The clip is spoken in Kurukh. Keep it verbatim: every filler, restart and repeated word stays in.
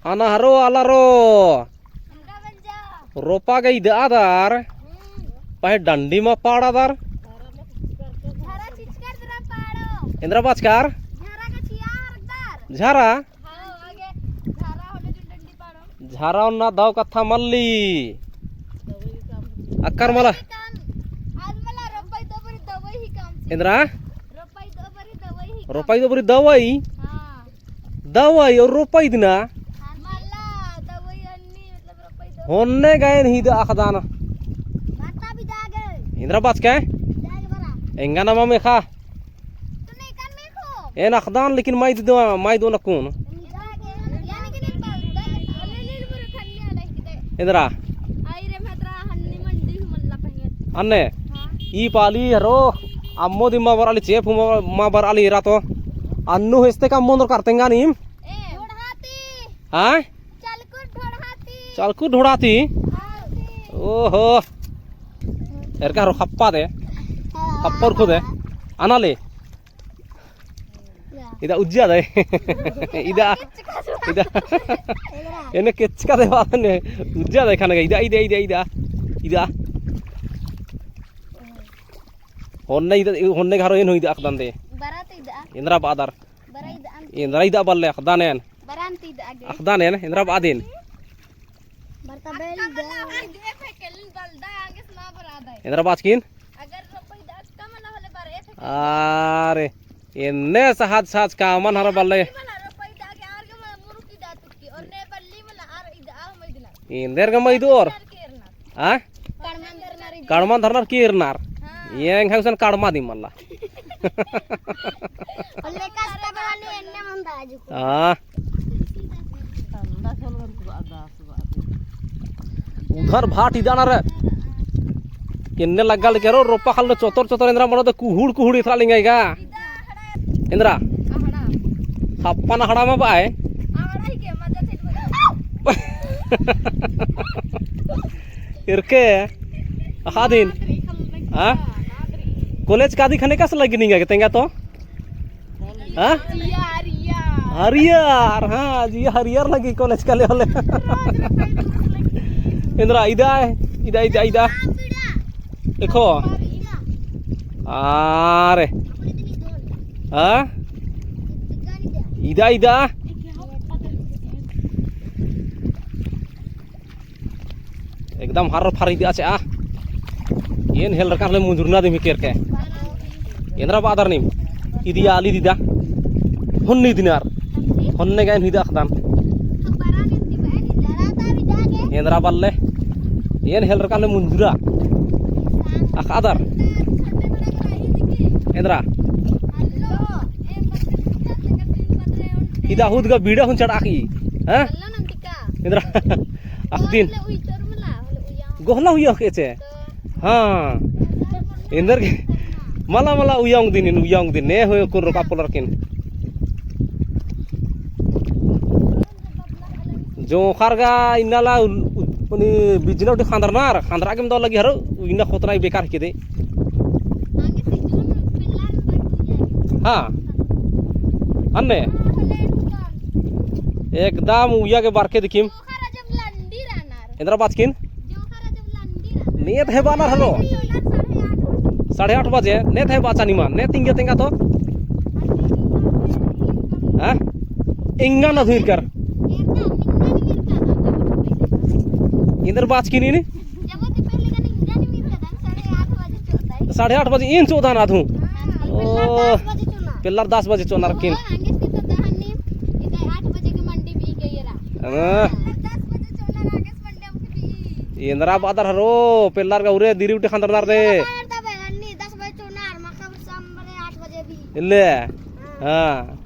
अना हरो आलारो। रोपा गा इदआ दर। पहें डंडी मा पाड़ा दर। एन्दरा बाचकर? झरा? झरा ओन्ना दव कत्था मल्ली। अक्कर मला। एन्दरा? रोपा इदो बरी दवई। दवई और रोपा इदना। होन्ने गा एन ही इदआ अख़दन। एन्दरा बाचकर? एंगा नमा मेख़ा। एन अख़दन लेकिन मा इदो, मा इदो नकुन। एन्दरा? अन्ने? ई पाली हरो अम्मो दिम मा बरआली, चेंप हूँ मा बरआली एरा तो। अन्नु हेस्ते का अम्मो नोर करतेंगा नीम? हाँ? चलकुर ढोड़हा ती। चलकुर ढोड़हा ती? हाँ। ओहो। एरका हरो खप्पा दे। हाँ। खप्पर खुदे। अना ले। या। इदा उज्जा दे। इदा। इदा। एन्ने केचका दे बात ने। उज्जा दे खाने का। इदा, इदा, इदा, इदा। इदा। होन्ने इदा, होन्ने गा हरो एन हूँ इदा अख़दन दे। बरा ती इदा। एन्दरा बअदर। बरा इदा अन। एन्दरा इदा बल्ले अख़दन एन। बरा ती इदा आगे। अख़दन एन, एन्दरा बअदिन। बरता बेल इदा। एन्दरा बाचकिन? अगर रोपा इदा अक्का मला होले बरा एथे। अरे, एन्ने सहज सहज कामन हर बल्ले। मला रोपा इदा आगे आर गे मला मुरुक इदा तुक्की। और ने बल्ली मला आर इदा आ मइदना। एन्देर गे मइदोर। हाँ? कड़मन धरनर की एरनर। हाँ। एंग हंगसन कड़मा दिम मल्ला। ओल्ले कस्ता बहाने एन्ने मंदा आजु को। हाँ। उधर भाट इदानर। एन्ने लग्गा लेके रो रोपा खाल चोतर चोतर एन्दरा मनो दे कुहुड़ कुहुड़ इथरा लिंगाई गा। एन्दरा? अहड़ा। खप्पन अहड़ा मा बअय? अहड़ा ही के, मजा से बोलो। एरके? अख़ादिन? हाँ? कॉलेज कादी ख़ने कस लगी निंगा गे तेंगा तो? हाँ? जिया हरियर। हरियर, हाँ, जिया हरियर लगी कॉलेज काले होले। एन्दरा, इदा, इदा, इदा, इदा। देखो। आरे। हाँ? इदा, इदा। एकदम हर फर इदा चिआ। एन हेलरका होले मुंजुरना दिम ही केरके। एन्दरा बअदर नीम। इदिया आली दिदा। होन्ने दिनार। होन्ने गा एन हूँ इदा अख़दन। एन्दरा बल्ले। एन हेलरका होले मुंजुरा। अख़दर। एन्दरा। इदा हूद गा बीड़ा हूँ चढ़ा की। हाँ? एन्दरा। अख़दिन। गोहला हुई के चे। हाँ। एन्देर गे मला मला उइया ओंगदिन, उइया ओंगदिन ने होय कुन रोका पोलर किन। जोंख़र गा इन्ना ला उ-, उ-, उनी बिजला उठी खंदरनर, खंदरा गेम दो लगी हरो, इन्ना खोतना ही बेकार हिके दे। हाँ। अन्ने। एकदम उइया गे बरके दिखिम। एन्दरा बाचकिन? नेत है बानर हरो। साढ़े आठ बजे, नेत है बाचा निमा, नेत इंगे तेंगा तो। हाँ? इंगा ना धुइर कर। एन्दर बाचकिन इनी? साढ़े आठ बजे इन चोदा ना धु। ओ, पेल्लर दस बजे चोना रखिन। हाँ। एन्दरा बादर हरो, पेल्लर गा उरे दिरी उठे खंदरनर दे। इल्ले। हाँ।